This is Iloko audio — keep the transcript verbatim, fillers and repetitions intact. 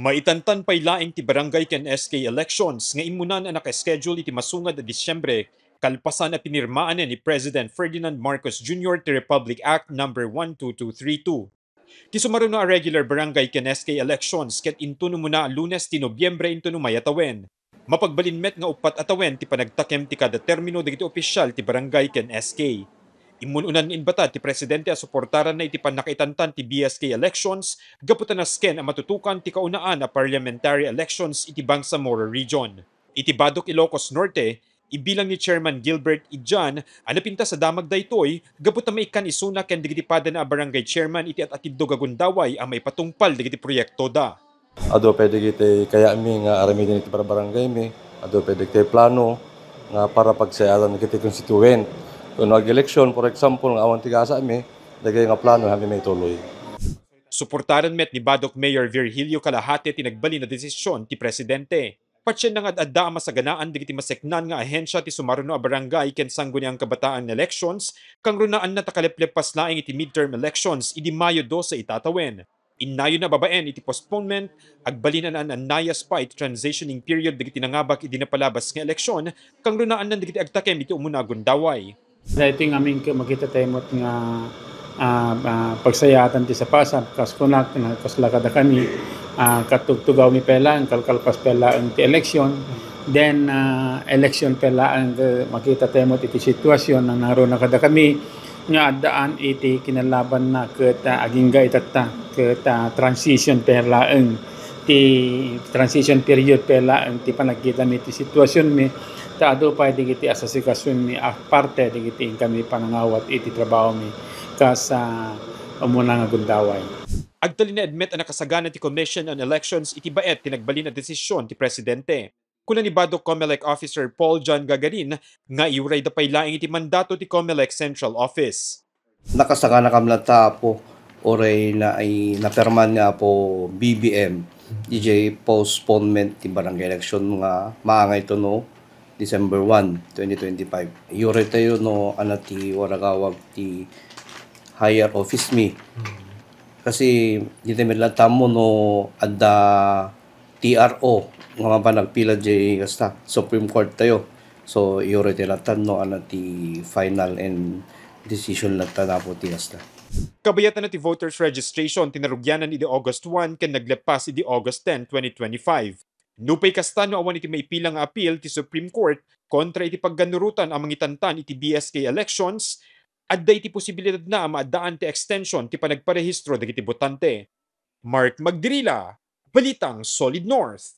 Maitantan pay laeng ti barangay ken S K elections nga immunan a naka-schedule iti masungad a Disyembre, kalpasan a pinirmaanen ni President Ferdinand Marcos Junior ti Republic Act number one two two three two. Ti sumaruno a regular barangay ken S K elections ket inton umuna a Lunes ti Nobyembre inton umay a tawen. Mapagbalin met nga uppat a tawen ti panagtakem ti kada termino dagiti opisyal ti barangay ken S K. Immun-unan nga inbata ti presidente a suportaranna iti pannakaitantan ti B S K elections gapu ta nasken a matutukan ti kaunaan a parliamentary elections iti Bangsamoro Region. Iti Badoc, Ilocos Norte, ibilang ni Chairman Gilbert Ijan a napintas a damag daytoy gapu ta maikkan isuna ken dagiti padana a barangay chairman iti at-atiddog a gundaway a maipatungpal dagiti proyektoda. Adu pay dagiti kayatmi nga aramiden iti barbarangaymi. Adu pay dagiti plano nga para pagsayaatan dagiti constituent. Kun ag-eleksyon, for example, nga awan ti gasatmi, dagiti nga plano, haanmi maituloy. Suportaran met ni Badoc Mayor Virgilio Calajate ti nagbalin a desisyon ti presidente. Patienna nga ad-adda a masaganaan dagiti maseknan nga ahensia ti sumaruno a barangay ken sangguniang kabataan nga elections, kangrunaanna ta kalepleppas laeng iti midterm elections idi Mayo dose ita a tawen. Innayonna a babaen iti postponement, agbalin a naan-annayas pay ti transitioning period dagiti nangabak idi napalabas nga eleksyon, kangrunaanna dagiti agtakem iti umuna a gundaway. Daytoy ngamin ket makita tayo met nga, ah, ah, pagsayaatan ti sapasap, kas kunak, na kasla kadakami, ah, katugtugawmi pay laeng, kalkalpas pay laeng ti eleksyon. Then, ah, eleksyon pay laeng, eh, makita tayo met iti sitwasyon nga nangruna kadakami nga addaan iti kinalabanna ket, ah, agingga itatta ket, ah, transition pay laeng ti transition period pay laeng ti panagkitami ti sitwasyonmi. Ta adu pay dagiti asasikasionmi a parte dagiti inkami panangawat iti trabahomi kas, ah, umuna nga gundaway. Agtalinaed met a nakasagana ti Commission on Elections iti baet ti nagbalin a desisyon ti presidente. Kuna ni Badoc Comelec Officer Paul John Gagarin nga iurayda pay laeng iti mandato ti Comelec Central Office. Nakasaganakam latta, Apo, uray na, ay, napirman nga, Apo, B B M, D J postponement ti barangay election nga maangay to no December one, twenty twenty-five. Iuray tayo no, ana ti waragawag ti higher office mi. Kasi, di tayo met latta mo no adda T R O nga mapan agpila jay kasta, Supreme Court tayo. So, iuray ti latta no, ana ti final and decision latta na po ti kasta. Kabayatan na ti voters registration ti narugianan idi August one ken nagleppas idi August ten, twenty twenty-five. Nupay kasta, no awan iti maipila nga appeal ti Supreme Court kontra iti paggannurotan a mangitantan iti B S K elections, adda iti posibilidadna a maaddaan ti extension ti panagparehistro dagiti botante. Mark Magdirila, Balitang Solid North.